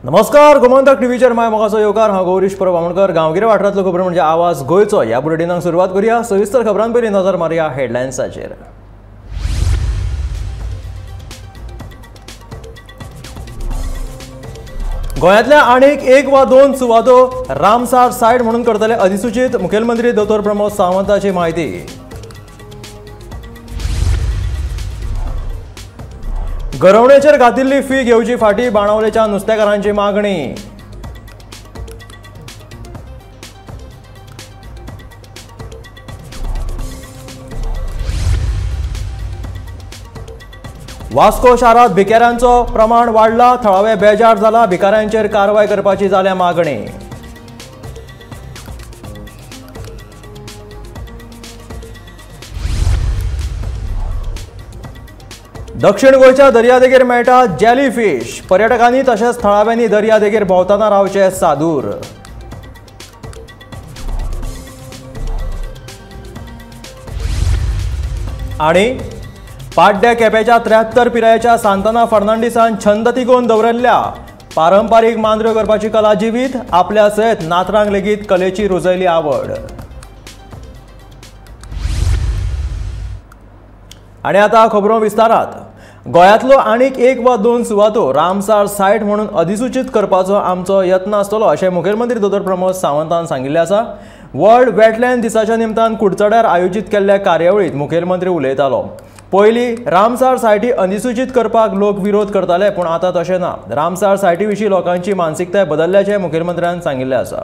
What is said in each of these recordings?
नमस्कार, गोमंतक टीव्हीचेर my मोगाचो येवकार. हांव गौरीश परब आमोणकर. गांवगिऱ्या वाठारांतलो खबरो म्हणजे आवाज गोंयचो. ह्या बुलेटिनाक सुरवात करूया. सविस्तर खबरां पयलीं नजर मारुया हेडलायन्साचेर. गोंयांतल्या आनीक एक वा दोन सुवातो रामसार सायट म्हणून करतले अधिसूचीत, मुखेलमंत्री दोतोर प्रमोद सावंताची म्हायती. गरोवणेचेर घातिल्ली फी घेवची फाटी, बाणावलेच्या नुस्तेकारांची मागणी. वास्को शारांत भिकाऱ्यांचो प्रमाण वाडला, थळावे बेजार जाला, भिकाऱ्यांचेर कारवाय करपाची जाल्या मागणी. दक्षिण गोंयच्या दर्यादेगेर मेळटा जेली फिश, पर्यटकांनी तशेंच थळाव्यांनी दर्यादेगेर भोंवतना रावचे सादूर. आनी पाड्ड्या केपेच्या 73 पिरायेच्या सांताना फर्नांडीसान छंद तिगोवन दवरिल्ल्या पारंपारीक मांद्र्यो करपाची कला जिवीत, आपल्या सयत नातरांक लेगीत कलेची रुजयली आवड. आनी आतां खबरो विस्तारात. गोंयांतलो आनीक एक वा दोन सुवातो रामसार सायट म्हणून अधिसूचीत करपाचो आमचो यत्न आसतलो अशें मुखेलमंत्री दोतोर प्रमोद सावंतान सांगिल्लें आसा. वर्ल्ड वेटलँड दिसाच्या निमतान कुडचड्यार आयोजीत केल्ल्या कार्यावळींत मुखेलमंत्री उलयतालो. पयलीं रामसार सायटी अधिसूचीत करपाक लोक विरोध करताले, पूण आतां तशें ना. रामसार सायटी विशीं लोकांची मानसिकताय बदल्ल्याचें मुखेलमंत्र्यान सांगिल्लें आसा.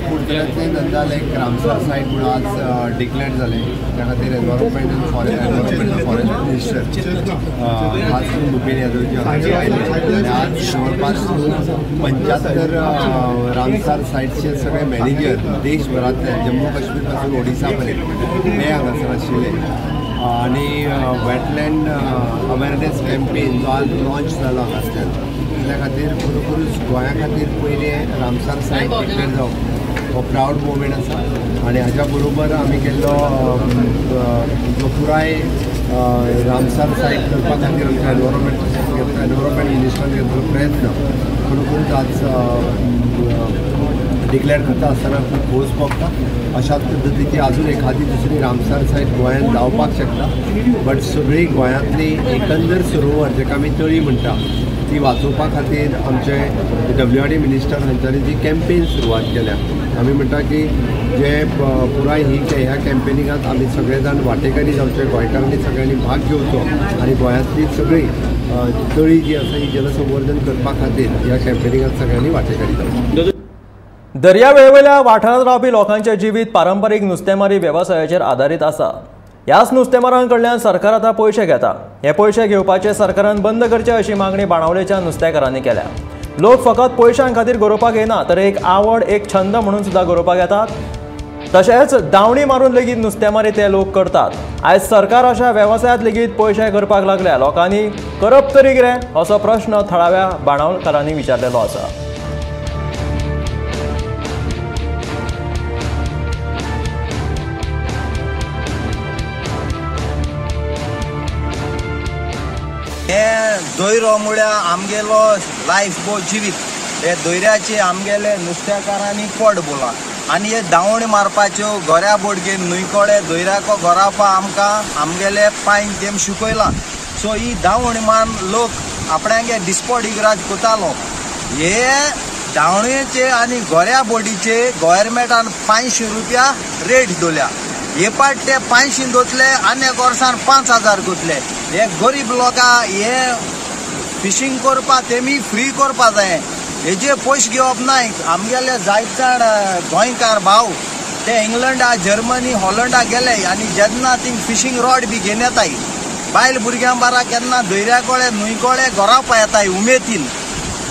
कुडचड्यांतले नंदाल एक रामसार सायट म्हणून आज डिक्लेअर जालें. त्या खातीर एनवायरमेंट आनी फॉरेस्ट मिनिस्टर खास करून भूपेन यादवजी हांगा आयले आनी आज जवळपास 75 रामसार सायटचे सगळे मॅनेजर देशभरांतले, जम्मू काश्मीर पासून ओडिसा पर्यंत ते हांगासर आशिल्ले. आनी वेटलँड अवेरनेस कॅम्पेन जो आज लॉन्च जालो हांगासल्यान, त्या खातीर खरोखरूच गोंया खातीर पयलें रामसार सायट डिक्लेअर जावप हो प्रावड मुवमेंट आसा. आनी हाज्या बरोबर आमी केल्लो जो पुराय रामसार सायट करपा खातीर आमच्या एनवायरमेंट मिनिस्टरान घेतलो प्रयत्न खरोखरूच आज डिक्लेअर करता आसतना खूब खोस भोगता. अशाच पद्दतीची अजून एखादी दुसरी रामसार सायट गोंयांत जावपाक शकता. बट सगळी गोंयांतली एकंदर सरोवर जेका आमी तळी म्हणटा ती वाचोवपा खातीर आमचे WRD minister हांच्यांनी जी कॅम्पेन सुरवात केल्या, आमी म्हणटा की जे पुराय ही ह्या कॅम्पेनिंगांत आमी सगळे जाण वांटेकारी जावचे, गोंयकारांनी सगळ्यांनी भाग घेवचो आनी गोंयांतली सगळी तळी जी आसा ही जलसंवर्धन करपा खातीर ह्या कॅम्पेनिंगांत सगळ्यांनी वांटेकारी जावचें. दर्यावेळेवयल्या वाठारांत रावपी लोकांचें जिवीत पारंपारीक नुस्तेमारी वेवसायाचेर आदारीत आसा. ह्याच नुस्तेमारां कडल्यान सरकार आतां पयशे घेता. हे पयशे घेवपाचे सरकारान बंद करचे अशी मागणी बाणावलेच्या नुस्तेकारांनी केल्या. लोक फकत पयशां खातीर गरोवपाक येना, तर एक आवड, एक छंद म्हणून सुद्दां गरोवपाक येतात. तशेंच दावणी मारून लेगीत नुस्तेमारी ते लोक करतात. आयज सरकार अशा वेवसायांत लेगीत पयशे करपाक लागल्या. लोकांनी करप तरी कितें असो प्रश्न थळाव्या बाणावलकारांनी विचारलेलो आसा. हे दोयरो म्हळ्यार आमगेलो लायफ बो जिवीत. हे दोयऱ्याचे आमगेले नुस्तेकारांनी पोट बोला आनी हे दावणी मारपाच्यो गोऱ्या बोट घेवन न्हंयकोडे दोयऱ्याको गोरावपा आमकां आमगेले पांय तेम शिकयलां. सो ही दावणी मारून लोक आपणागे डिस्पोट इगराज कोतालो. हे दावणेचे आनी गोऱ्या बोटीचे गोवोरमेंटान 500 रुपया रेट दवरल्या. हे पाट ते 500 दवरतले आनी एक वर्सान 5000 करतले. हे गरीब लोकां हे फिशींग करपा तेमी फ्री करपा जाय. हेजे पयशे घेवप ना. आमगेले जायते जाण गोंयकार भाव ते इंग्लंडा, जर्मनी, हॉलंडा गेले आनी जेन्ना थिंग फिशींग रॉड बी घेवन येताय, बायल भुरग्यां बारा केन्ना दर्या कडेन न्हंय कडेन गोरावपा येताय उमेदीन.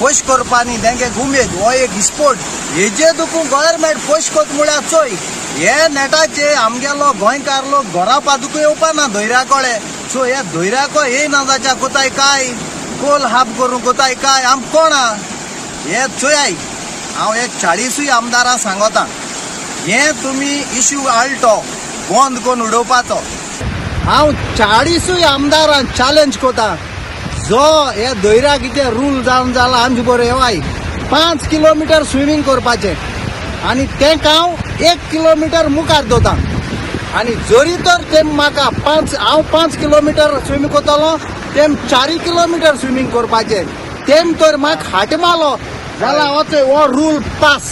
पयशे करपा न्ही तेंगे उमेद, हो एक स्पोर्ट. हेजे दुखून गव्हर्मेंट पयशे करता म्हळ्यार चोय हे नेटाचे आमगेलो गोंयकार लोक घरा दुखून येवपा ना दर्या कडेन. सो हे दर्याको येयना जाच्या कोताय काय कोल हाप करूंक कोताय काय आम कोणा हे चोयाय. हांव हे 40 आमदारां सांगता, हे तुमी इश्यू हाडटो बंद करून उडोवपाचो. हांव 40 आमदारांक चॅलेंज करता, जो हे दर्या कितें रूल जावन जाला आमचे बरें हेवाय 5 किलोमिटर स्विमींग करपाचें आनी तेंका हांव 1 किलोमिटर मुखार दवरता आनी जरी तर ते म्हाका हांव 5 किलोमिटर स्विमींग करतलो तेम 4 किलोमिटर स्विमींग करपाचें तेम तर म्हाका हाट मारलो जाल्यार हो रूल पास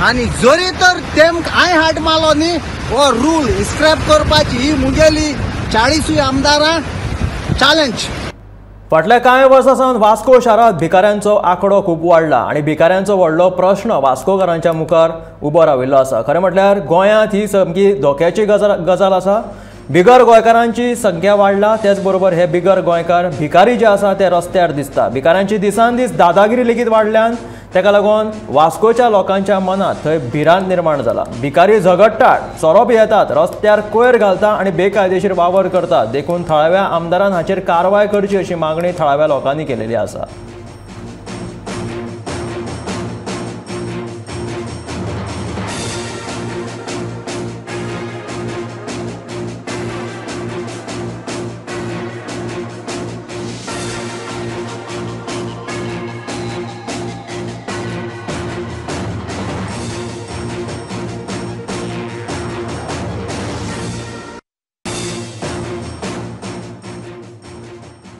आनी जरी तर तेम हांवें हाट मारलो न्ही हो रूल स्क्रॅप करपाची ही मुगेली 40 आमदारां चॅलेंज। फाटल्या कांय वर्सां सावन वास्को शारांत भिकाऱ्यांचो आंकडो खूब वाडला आनी भिकाऱ्यांचो व्हडलो प्रश्न वास्कोकारांच्या मुखार उबो राविल्लो आसा। खरें म्हटल्यार गोंयांत ही सामकी धोक्याची गजाल आसा। बिगर गोंयकारांची संख्या वाडला, त्याच बरोबर हे बिगर गोंयकार भिकारी जे आसा ते रस्त्यार दिसता। भिकाऱ्यांची दिसान दीस दादागिरी लेगीत वाडल्यान ताका लागून वास्कोच्या लोकांच्या मनांत थंय भिरांत निर्माण जाला। भिकारी झगडटात, सोरो पियेतात, रस्त्यार कोयर घालता आनी बेकायदेशीर वावर करतात। देखून थळाव्या आमदारान हाचेर कारवाय करची अशी मागणी थळाव्या लोकांनी केलेली आसा।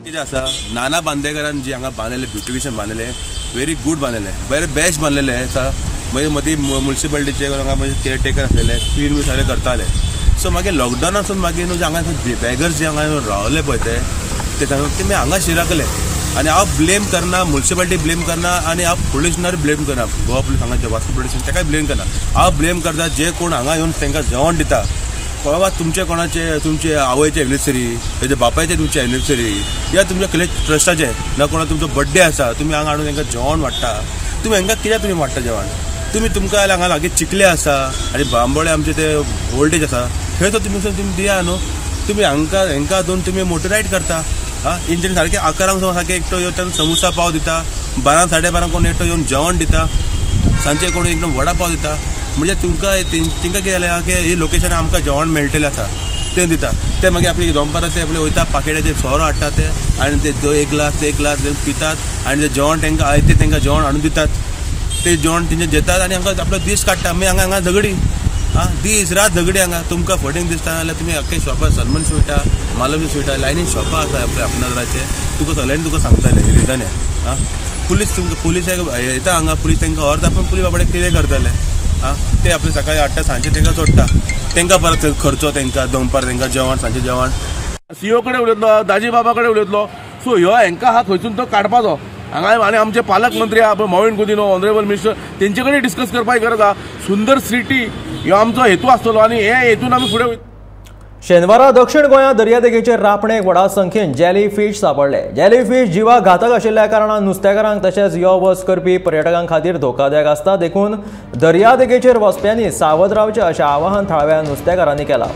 कितें आसा, नाना बांदेकरान जी हांगा बांदलेले ब्युटिफिकेशन बांदलेले व्हेरी गूड बांदलेले, बरें बेस्ट बांदलेले आसा। मागीर मदीं मुन्सिपालिटीचे हांगा मागीर केअरटेकर आसलेले, क्लीन बी सगळें करताले। सो मागीर लॉकडावनासून मागीर न्हू जे हांगा बेगर्स जे हांगा रावले पळय ते ते हांगा शिराकले आनी हांव ब्लेम करना, मुन्सिपालिटी ब्लेम करना आनी हांव पुलिसनार ब्लेम करना, गोवा पुलीस हांगा वास्को पुलीस ताकाय ब्लेम करना। हांव ब्लेम करता जे कोण हांगा येवन तांकां जेवण दिता, बाबा तुमचे कोणाचे तुमचे आवयचे एनिवर्सरी, तेजे बापायचे तुमचे एनिवर्सरी या तुमच्या कसले ट्रस्टाचे ना कोणा तुमचो बड्डे आसा, तुमी हांगा हाडून तांकां जेवण वाडटा। तुमी हांकां कित्याक तुमी वाडटा जेवण? तुमी तुमकां हांगा लागीं चिखले आसा आनी बांबोळे आमचे ते ओल्ड एज आसा, थंय तर तुमी तुमी दिया न्हू। तुमी हांकां हांकां दोन तुमी मोटरायड करता। आं, इंजन सारकें 11 सारकें एकटो येवन समोसा पाव दिता, 12 साडे 12 कोण एकटो येवन जेवण दिता, सांजचे कोण एकदम वडा पाव दिता। म्हणजे तुमकां तांकां कितें जालें की ही लोकेशन आमकां जेवण मेळटलें आसा तें दिता। ते मागीर आपली दनपारां ते आपले वयता पाकेटाचेर सोरो हाडटा ते आनी ते एक ग्लास एक ग्लास पितात आनी ते जेवण तांकां आयते तांकां जेवण हाडून दितात, ते जेवण तेंचे जेतात आनी हांकां आपलो दीस काडटा। मागीर हांगा हांगा झगडी, आं, दीस रात झगडी हांगा। तुमकां फटींग दिसता जाल्यार तुमी आख्खे शॉपार सलमान स्विटा, मालवी स्विटा, लायनीन शॉपां आसा आपल्या आपणाचे, तुका सगळ्यांनी तुका सांगताले रिजन हें। आं, पुलीस तुमकां पुलीस येता हांगा, पुलीस तांकां व्हरता, पूण पुलीस बाबडे कितें करतले? आं, ते आपले सकाळी हाडटा, सांजचे तांकां सोडटा, तांकां परत खर्चो, तांकां दनपार तांकां जेवण, सांजचें जेवण। सीओ कडेन उलयतलो, दाजी बाबा कडेन उलयतलो। सो ह्यो हांकां हा खंयसून तो काडपाचो हांगा। आनी आमचे पालकमंत्री आहा मॉविन गुदिन्हो, ऑनरेबल मिनिस्टर, तेंचे कडेन डिस्कस करपाची गरज आहा। सुंदर सिटी ह्यो आमचो हेतू आसतलो आनी हे हेतून आमी फुडें। शेनवारा दक्षिण गोंया दर्यादेगेचेर रापणेक व्हडा संख्येन जेली फिश सापडले। जेली फिश जिवाक घातक आशिल्ल्या कारणान नुस्तेकारांक तशेंच यो वच करपी पर्यटकां खातीर धोकादायक आसता। देखून दर्यादेगेचेर वचप्यांनी सावध रावचें अशें आवाहन थळाव्या नुस्तेकारांनी केलां।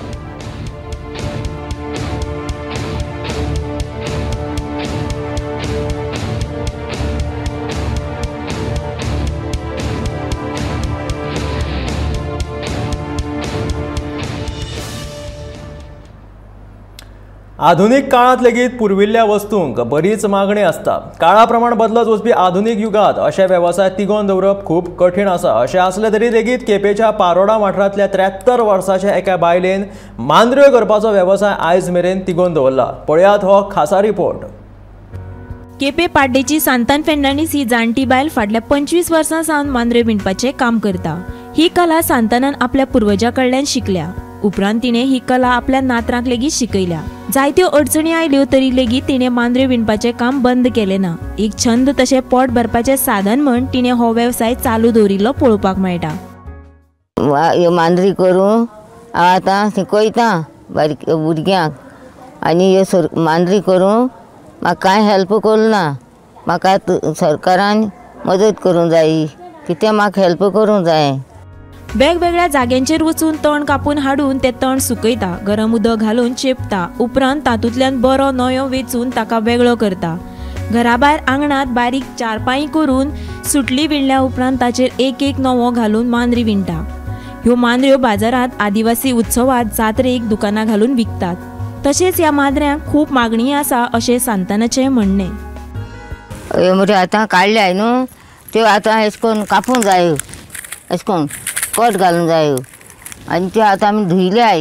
आधुनिक काळांत लेगीत पुर्विल्ल्या वस्तूंक बरीच मागणी आसता। काळा प्रमाण बदलत वचपी आधुनिक युगांत अशे वेवसाय तिगोवन दवरप खूब कठीण आसा। अशें आसलें तरी लेगीत केपेंच्या पारोडा वाठारांतल्या 73 वर्साच्या एका बायलेन मांद्र्यो करपाचो वेवसाय आयज मेरेन तिगोवन दवरला। पळयात हो खासा रिपोर्ट। केपें पाड्डेची सांतान फेर्नांडीस ही जाणटी बायल फाटल्या 25 वर्सां सावन मांद्र्यो विणपाचें काम करता। ही कला सांतानान आपल्या पुर्वजां कडल्यान शिकल्या। उपरांत तिणें ही कला आपल्या नातरांक लेगीत शिकयल्या। जायत्यो अडचणी आयल्यो तरी लेगीत तिणें मांद्र्यो विणपाचें काम बंद केलें ना। एक छंद तशें पोट भरपाचें साधन म्हण तिणें हो वेवसाय चालू दवरिल्लो पळोवपाक मेळटा। ह्यो मांद्री करून हांव आतां शिकयता बारीक भुरग्यांक आनी ह्यो मांद्री करून म्हाका कांय हेल्प करूं ना। म्हाका सरकारान मदत करूंक जाय, कितें म्हाका हेल्प करूंक जाय। वेगवेगळ्या जाग्यांचेर वचून तण कापून हाडून ते तण सुकयता, गरम उदक घालून चेपता, उपरांत तातूंतल्यान बरो नयो वेचून ताका वेगळो करता। घराभायर आंगणांत बारीक चारपाई करून सुटली विणल्या उपरांत ताचेर एक एक नवो घालून मांद्री विणटा। ह्यो मांद्र्यो बाजारांत आदिवासी उत्सवात जात्रेक दुकानां घालून विकतात। तशेंच ह्या मांद्र्यांक खूब मागणी आसा अशें सांतानाचें म्हणणें। ह्यो म्हणजे आतां काडल्याय न्हू त्यो आतां अशें करून कापूंक जायो, अशें करून कट घालूंक जायो आनी त्यो आतां आमी धुयल्याय,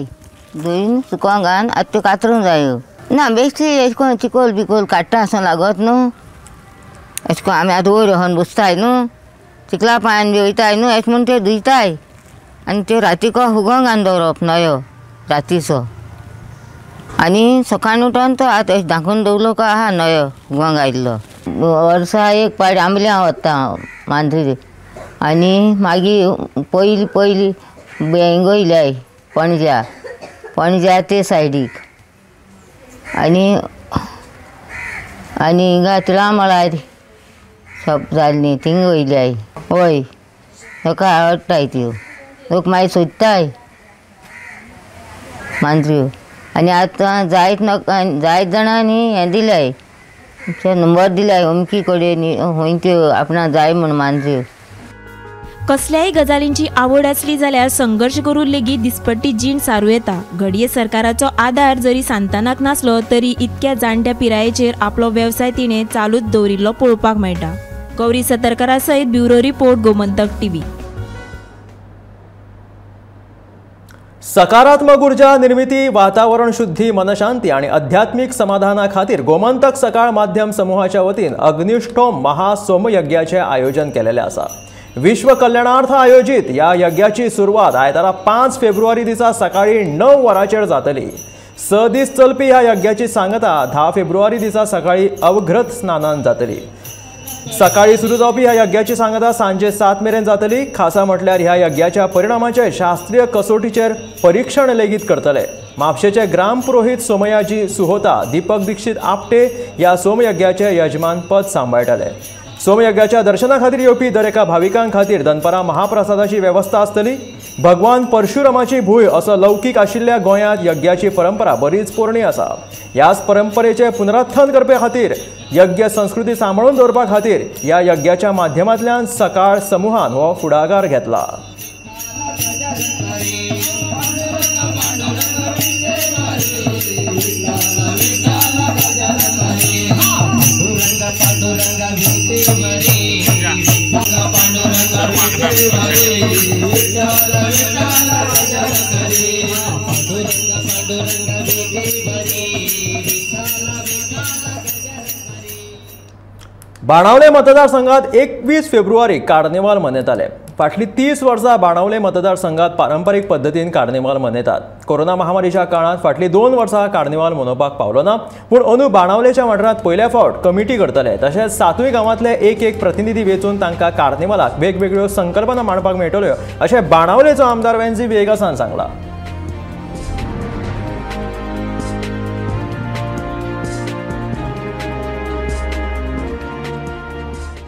धुयन सुकोंक घालून आतां त्यो कातरूंक जायो. ना बेश्टी अशें करून चिकोल बिकोल काडटा आसतना लागत न्हू, अशें करून आमी आतां वयर वचून बसताय न्हू, चिखला पांयान बी वयताय न्हू, अशें म्हूण त्यो धुयताय आनी त्यो रातीको हुगोंक घालून दवरप नयो रातीचो आनी सकाळीं उठोन तो आतां अशें धांकून दवरलो काय आहा नयो हुगोंक आयिल्लो. वर्सा एक पावट आंबल्यां वता हांव मांद्री आनी मागीर पयलीं पयलीं हिंगा वयल्याय पणज्या, पणज्या ते सायडीक आनी आनी हिंगा तिळामळार शॉप जाल्ली थिंगा वयल्याय. हय लोकां आवडटाय त्यो, लोक मागीर सोदताय मांद्र्यो. आनी आतां जायत नाका जायत जाणांनी हें दिल्याय, नंबर दिल्याय अमकी कडेन खंय त्यो आपणाक जाय म्हूण मांद्र्यो. कसल्याय गजालींची आवड आसली जाल्यार संघर्श करून लेगीत दिसपट्टी जीण सारू येता. घडये सरकाराचो आदार जरी सांतानाक नासलो तरी इतक्या जाणट्या पिरायेचेर आपलो वेवसाय तिणें चालूच दवरिल्लो पळोवपाक मेळटा. गौरी सतरकरा सयत ब्युरो रिपोर्ट, गोमंतक टीव्ही. सकारात्मक ऊर्जा निर्मिती, वातावरण शुद्धी, मनशांती आणि आध्यात्मिक समाधाना खातीर गोमंतक सकाळ माध्यम समूहाच्या वतीन अग्निष्ठोम महासोमयज्ञाचे आयोजन केलेले आसा. विश्व कल्याणार्थ आयोजित ह्या यज्ञाची सुरवात आयतारा 5 फेब्रुवारी दिसा सकाळी 9 वरांचेर जातली. 6 दीस चलपी ह्या यज्ञाची सांगता 10 फेब्रुवारी दिसा सकाळी अवघृत स्नानान जातली. सकाळी सुरू जावपी ह्या यज्ञाची सांगता सांजे 7 मेरेन जातली. खासा म्हटल्यार ह्या यज्ञाच्या परिणामाचे शास्त्रीय कसोटीचेर परीक्षण लेगीत करतले. म्हापशेचे ग्राम पुरोहीत सोमयाजी सुहोता, दीपक दीक्षित आपटे ह्या सोमयज्ञाचे यजमानपद सांबाळटले. सोमयज्ञाच्या दर्शना खातीर येवपी दरेका भाविकां खातीर दनपारां महाप्रसादाची वेवस्था आसतली. भगवान परशुरामाची भूंय असो लौकीक आशिल्ल्या गोंयांत यज्ञाची परंपरा बरीच पोरणी आसा. ह्याच परंपरेचें पुनरुत्थान करपा खातीर यज्ञ संस्कृती सांबाळून दवरपा खातीर ह्या यज्ञाच्या माध्यमांतल्यान सकाळ समुहान हो फुडाकार घेतला. बाणावले मतदारसंघात 21 फेब्रुवारी कार्निवाल मनयताले. फाटली 30 वर्सां बाणावले मतदारसंघात पारंपरीक पद्दतीन कार्निवाल मनयतात. कोरोना महामारीच्या काळांत फाटली 2 वर्सां कार्निवाल मनोवपाक पावलो ना, पूण अंदू बाणावलेच्या वाठारांत पयल्या फावट कमिटी करतले. तशेंच 7 गांवांतले एक एक प्रतिनिधी वेंचून तांकां कार्निवालाक वेगवेगळ्यो संकल्पना मांडपाक मेळटल्यो अशें बाणावलेचो आमदार वेन्झी व्हिएगासान सांगलां.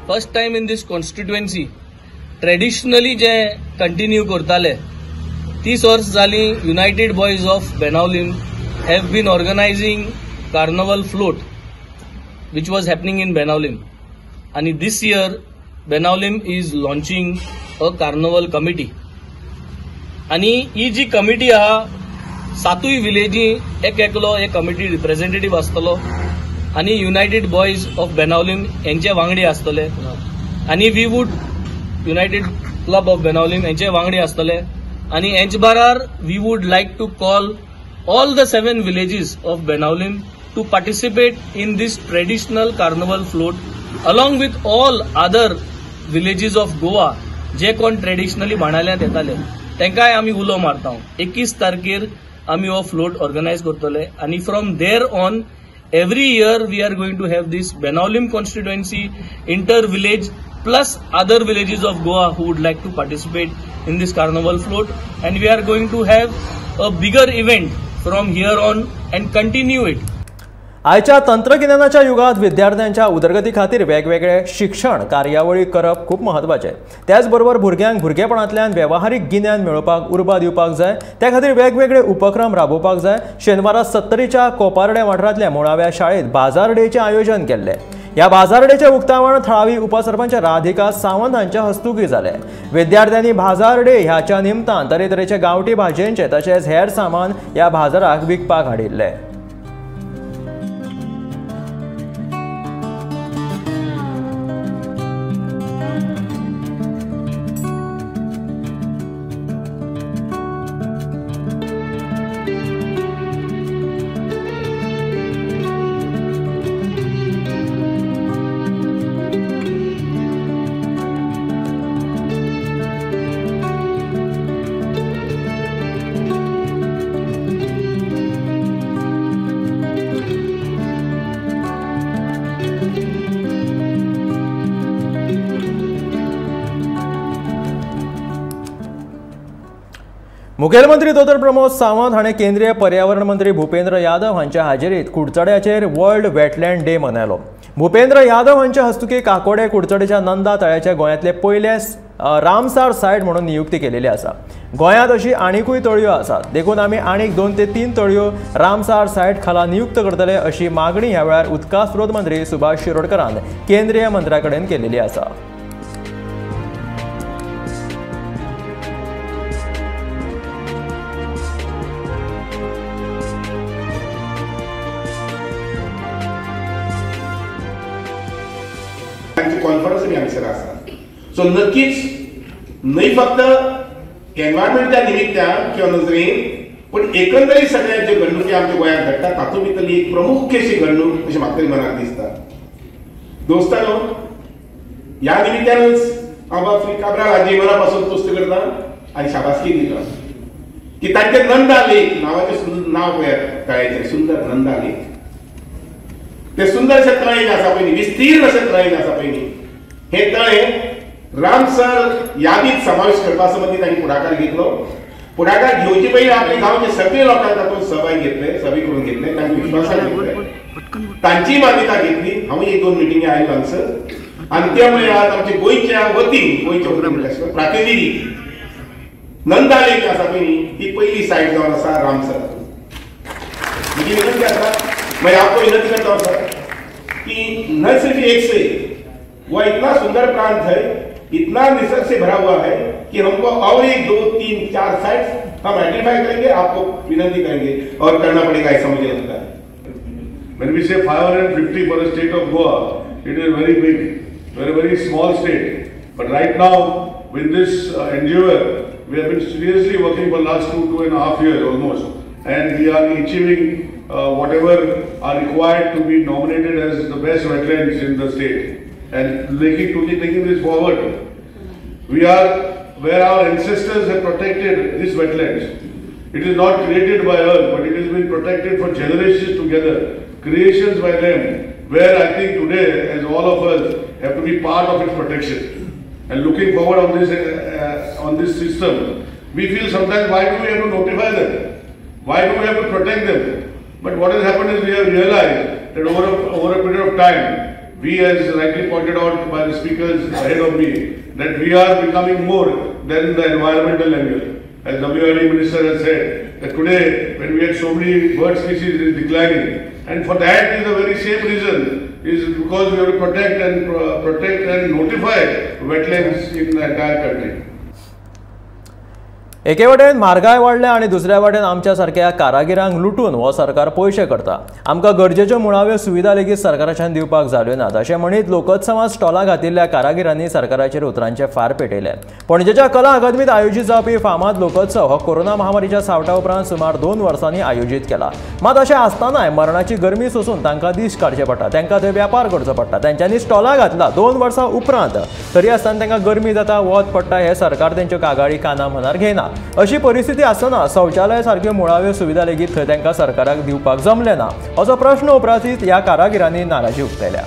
First time in this constituency traditionally J continue करताले 30 वर्स जाली United Boys of Benaulim have been organising carnival float which was happening in Benaulim आनी this year Benaulim is launching a carnival committee. आनी ही जी कमिटी आहा 7 विलेजी एक एकलो हे कमिटी रिप्रेझेंटेटिव्ह आसतलो आनी युनायटेड बॉयज ऑफ बेनावलीम हेंचे वांगडी आसतले आनी we would United Club of Benaulim हेंचे वांगडी आसतले आनी हेंचे बारार we would like to call all the 7 villages of Benaulim to participate in this traditional carnival float along with all other villages of Goa जे कोण ट्रेडिशनली बाणाल्यांत येताले तांकांय आमी उलो मारता. 21 तारखेर आमी हो फ्लोट ऑर्गनायज करतले आनी from there on every year we are going to have this Benaulim constituency inter village plus other villages of Goa who would like to participate in this carnival float, and we are going to have a bigger event from here on and continue it. आयच्या तंत्रगिन्यानाच्या युगात विद्यार्थ्यांच्या उदरगती खातीर वेगवेगळे शिक्षण कार्यावळी करप खूब म्हत्वाचें. त्याचबरोबर भुरग्यांक भुरगेपणांतल्यान वेव्हारीक गिन्यान मेळोवपाक उर्बा दिवपाक जाय. त्या खातीर वेगवेगळे उपक्रम राबोवपाक जाय. शेनवारा 70च्या कोपार्डे वाठारांतल्या मुळाव्या शाळेत बाजार डेचें आयोजन केल्लें. ह्या बाजार डेचें उक्तावण थळावी उपसरपंच राधिका सावंत हांच्या हस्तुकीं जालें. विद्यार्थ्यांनी बाजार डे ह्याच्या निमतान तरेतरेचे गांवठी भाजयेंचे तशेंच हेर सामान ह्या बाजाराक विकपाक हाडिल्लें. मुखेलमंत्री दोतोर प्रमोद सावंत हाणें केंद्रीय पर्यावरण मंत्री भूपेंद्र यादव हांच्या हाजेरीत कुडचड्याचेर वर्ल्ड वेटलँड डे मनयलो. भूपेंद्र यादव हांच्या हस्तुकी काकोडे कुडचडेच्या नंदा तळ्याच्या गोंयांतले पयले रामसार सायट म्हणून नियुक्ती केलेली आसा. गोंयांत अशी आनिकूय तळयो आसात, देखून आमी आनीक 2 ते 3 तळयो रामसार सायट खाला नियुक्त करतले अशी मागणी ह्या वेळार उदका स्रोत मंत्री सुभाष शिरोडकरान केंद्रीय मंत्र्या कडेन केलेली आसा. कॉन्फरन्स बी हांगसर आसा. सो नक्कीच न्हय फक्त एनवायरमेंटच्या निमित्तान किंवा नजरेन पण एकंदरीत सगळ्या ज्यो घडणुकी आमच्या गोंयांत घडटा तातूंत भितरली एक प्रमुख अशी घडणूक अशें म्हाका तरी मनाक दिसता. दोस्तानो, ह्या निमित्तानच हांव बाब श्री काब्राल हाजी मना पासून तुस्त करता आनी शाबासकी दिता की तांचे नंदा लेक नांवाचें नांव तळ्याचें सुंदर नंदा लेक, ते सुंदर अशें तळें आसा पयलीं, विस्तीर्ण अशें तळें आसा पयलीं. हे तळें रामसर यादीत समावेश करपा संबंदी तांणी फुडाकार घेतलो. फुडाकार घेवचे पयलीं आपले गांवचे सगळे लोकांक तातूंत सहभागी घेतले, सहभागी करून घेतले, तांकां विश्वासात घेतले, तांची मान्यता घेतली. हांव 1-2 मिटिंगी आयलो हांगसर आनी त्यामुळे आज आमच्या गोंयच्या वतीन, गोंयच्या वतीन प्रतिनिधी नंदा लेक आसा पयलीं ही पयली सायट जावन आसा रामसर. म्हजी विनंती आसा, मैं आपको विनती करता हूँ सर कि न सिर्फ एक से, वह इतना सुंदर प्रांत है, इतना निसर्ग से भरा हुआ है कि हमको और 1, 2, 3, 4 साइट्स हम आइडेंटिफाई करेंगे, आपको विनती करेंगे और करना पड़ेगा ऐसा मुझे लगता है. When we say 550 for the state of Goa, it is very big, very very small state. But right now, with this endeavor, we have been seriously working for last 2.5 years almost, and we are achieving whatever are required to be nominated as the best wetlands in the state, and taking this forward. We are where our ancestors have protected these wetlands. It is not created by us, but it has been protected for generations together, creations by them, where I think today, as all of us, have to be part of its protection. And looking forward on this system, we feel sometimes, why do we have to notify them? Why do we have to protect them? But what has happened is we have realized that over a period of time, we, as rightly pointed out by the speakers ahead of me, that we are becoming more than the environmental angle. As WRD Minister has said, that today when we had so many bird species, it is declining. And for that is the very same reason, is because we have to protect and notify wetlands in the entire country. एके वटेन म्हारगाय वाडल्या आनी दुसऱ्या वटेन आमच्या सारक्या कारागिरांक लुटून हो सरकार पयशे करता. आमकां गरजेच्यो मुळाव्यो सुविधा लेगीत सरकाराच्यान दिवपाक जाल्यो नात अशें म्हणीत लोकोत्सवांत स्टॉलां घातिल्ल्या कारागिरांनी सरकाराचेर उतरांचे फार पेटयले. पणजेच्या कला अकादमीत आयोजीत जावपी फामाद लोकोत्सव हो कोरोना महामारीच्या सावटा उपरांत सुमार 2 वर्सांनी आयोजीत केला. मात अशें आसतनाय मरणाची गरमी सोसून तांकां दीस काडचे पडटा, तांकां थंय व्यापार करचो पडटा. तांच्यांनी स्टॉलां घातला 2 वर्सां उपरांत, तरी आसतना तांकां गरमी जाता, वत पडटा, हे सरकार तेंच्यो कागाळी काना मनार घेयना. अशी परिस्थिती आसतना शौचालय सारक्यो मुळाव्यो सुविधा लेगीत थंय तांकां सरकाराक दिवपाक जमलें ना असो प्रश्न उप्रासीत ह्या कारागिरांनी नाराजी उक्तायल्या.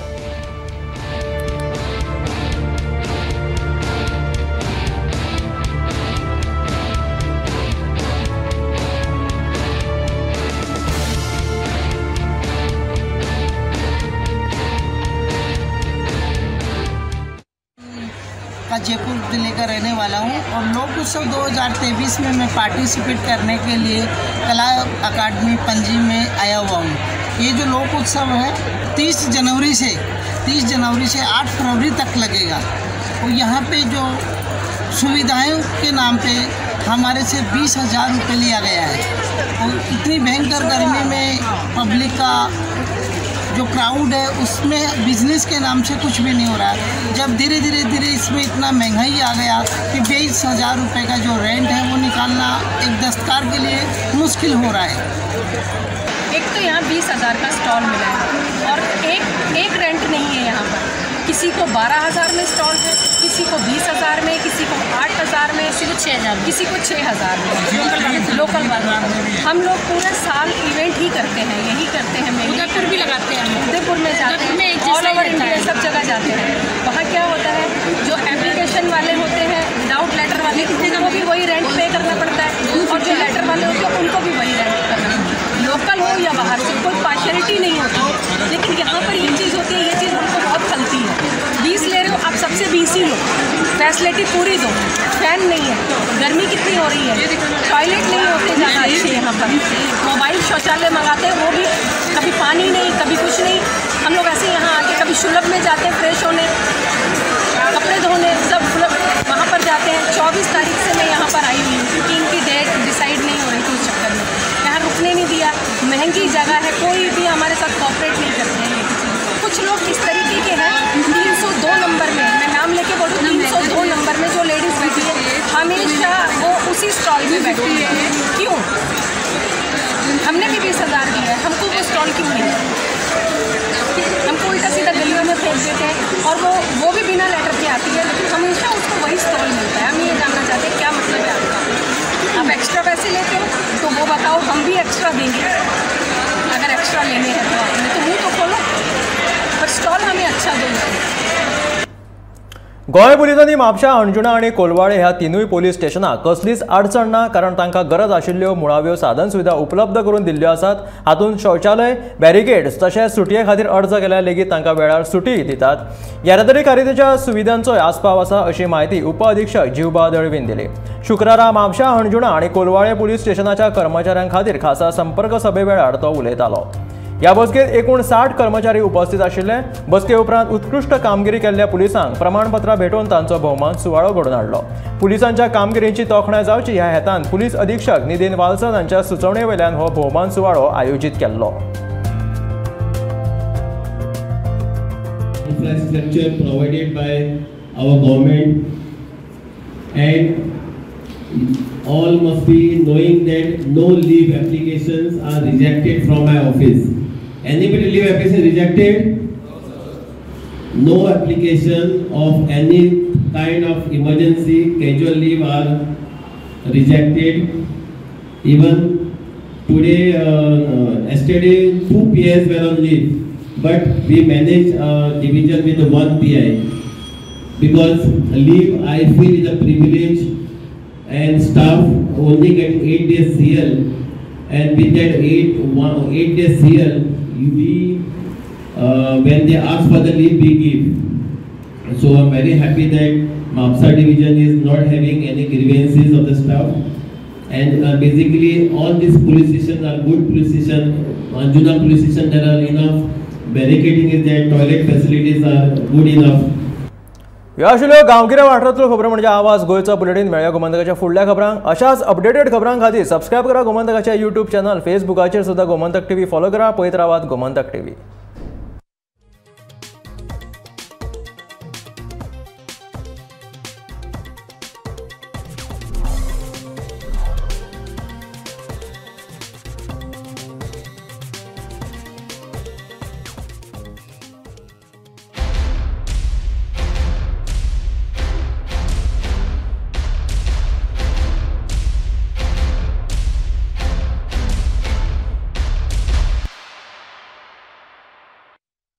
जयपुर जिले का रहने वाला हूँ और लोक उत्सव 2023 में मैं पार्टिसिपेट करने के लिए कला अकादमी पणजी में आया हुआ हूँ। ये जो लोक उत्सव है 30 जनवरी से 8 फरवरी तक लगेगा और यहाँ पे जो सुविधाएं के नाम पे हमारे से 20,000 रुपये लिया गया है और इतनी भयंकर गर्मी में पब्लिक का जो क्राउड है उसमें बिज़नेस के नाम से कुछ भी नहीं हो रहा है। जब धीरे धीरे धीरे इसमें इतना महंगाई आ गया कि 22,000 रुपये का जो रेंट है वो निकालना एक दस्तकार के लिए मुश्किल हो रहा है। एक तो यहाँ 20,000 का स्टॉल मिला है और एक रेंट नहीं है यहाँ पर। किसी को 12,000 में स्टॉल है, किसी को 20,000 में, किसी को 8,000 में, किसी को 6,000, किसी को 6,000 में। लोकल वाले हम लोग पूरे साल इवेंट ही करते हैं, यही करते हैं। उदयपुर भी लगाते हैं, उदयपुर में जाते हैं, ऑल ओवर इंडिया सब जगह जाते हैं। वहाँ क्या होता है, जो एप्लीकेशन वाले होते हैं विदाउट लेटर वाले, उनको भी वही रेंट पे करना पड़ता है और एसी लो, फैसिलिटी पूरी दो। फैन नहीं है, गर्मी कितनी हो रही है, टॉयलेट नहीं होते ज़्यादा अच्छे यहाँ पर, मोबाइल शौचालय मंगाते हैं वो भी कभी पानी नहीं, कभी कुछ नहीं। हम लोग ऐसे यहाँ आके कभी सुलभ में जाते हैं फ्रेश होने, कपड़े धोने, सब वहाँ पर जाते हैं। 24 तारीख से मैं यहाँ पर आई हुई हूँ क्योंकि इनकी डेट डिसाइड नहीं हो रही थी, उस चक्कर में यहाँ रुकने नहीं दिया। महंगी जगह है, कोई भी हमारे साथ कोऑपरेट नहीं करते हैं। कुछ लोग इस तरीके के हैं, 302 नंबर में, मैं नाम लेके बोलूँ, 302 नंबर में जो लेडीज़ बैठी है हमेशा वो उसी स्टॉल में बैठी है। क्यों? हमने भी 20,000 दिया है, हमको वो स्टॉल क्यों नहीं? हमको उल्टा सीधा गलियों में फेंक देते हैं और वो भी बिना लेटर के आती है, लेकिन हमेशा उसको वही स्टॉल मिलता है। हम ये जानना चाहते हैं क्या मतलब है आपका? आप एक्स्ट्रा पैसे लेते हो तो वो बताओ, हम भी एक्स्ट्रा देंगे अगर एक्स्ट्रा लेने हैं तो। आपने तो मुँह तो खोलो, पर स्टॉल हमें अच्छा दो। गोंय पुलिसांनी म्हापशा, अंजुणा आनी कोलवाळे ह्या तिनूय पोलीस स्टेशनाक कसलीच अडचण ना, कारण तांकां गरज आशिल्ल्यो मुळाव्यो साधन सुविधा उपलब्ध करून दिल्ल्यो आसात। हातूंत शौचालय, बॅरिकेड्स तशेंच सुटये खातीर अर्ज केल्यार लेगीत तांकां वेळार सुटी दितात। येरादारी खात्याच्या सुविधांचोय आस्पाव आसा अशी म्हायती उपअधिक्षक जिवबा दळवीन दिली। शुक्रारा म्हापशा, अंजुणा आनी कोलवाळे पुलीस स्टेशनाच्या कर्मचाऱ्यां खातीर खासा संपर्क सभे वेळार तो उलयतालो। ह्या बसकेत एकूण 60 कर्मचारी उपस्थित आशिल्ले। बसके उपरांत उत्कृश्ट कामगिरी केल्ल्या पुलिसांक प्रमाणपत्रां भेटोवन तांचो भोवमान सुवाळो घडोवन हाडलो। पुलिसांच्या कामगिरीची तोखणाय जावची ह्या हेतान पुलीस अधीक्षक नितीन वालसन हांच्या सुचोवणे वयल्यान हो भोवमान सुवाळो आयोजीत केल्लो। Infrastructure provided by our government and all must be knowing that no leave applications are rejected from my office. Anybody leave application rejected? No application of any kind of emergency, casual leave are rejected. Even today, yesterday 2 PIs were on leave, but we managed a division with 1 PI because leave I feel is a privilege and staff only get 8 days CL, and with that 8 days CL, we when they ask for the leave, we give. So I'm very happy that Mapsa division is not having any grievances of the staff, and basically all these police stations are good police station. Anjuna police station, there are enough barricading is there, toilet facilities are good enough. ह्यो आशिल्ल्यो गांवगिऱ्या वाठारांतल्यो खबरो म्हणजे आवाज गोंयचो bulletin. मेळया गोमंतकाच्या फुडल्या खबरांक। अशाच अपडेटेड खबरां खातीर सबस्क्रायब करा गोमंतकाच्या यूट्यूब चॅनल, फेसबुकाचेर सुद्दां गोमंतक टीव्ही फॉलो करा। पळयत रावात गोमंतक टीव्ही।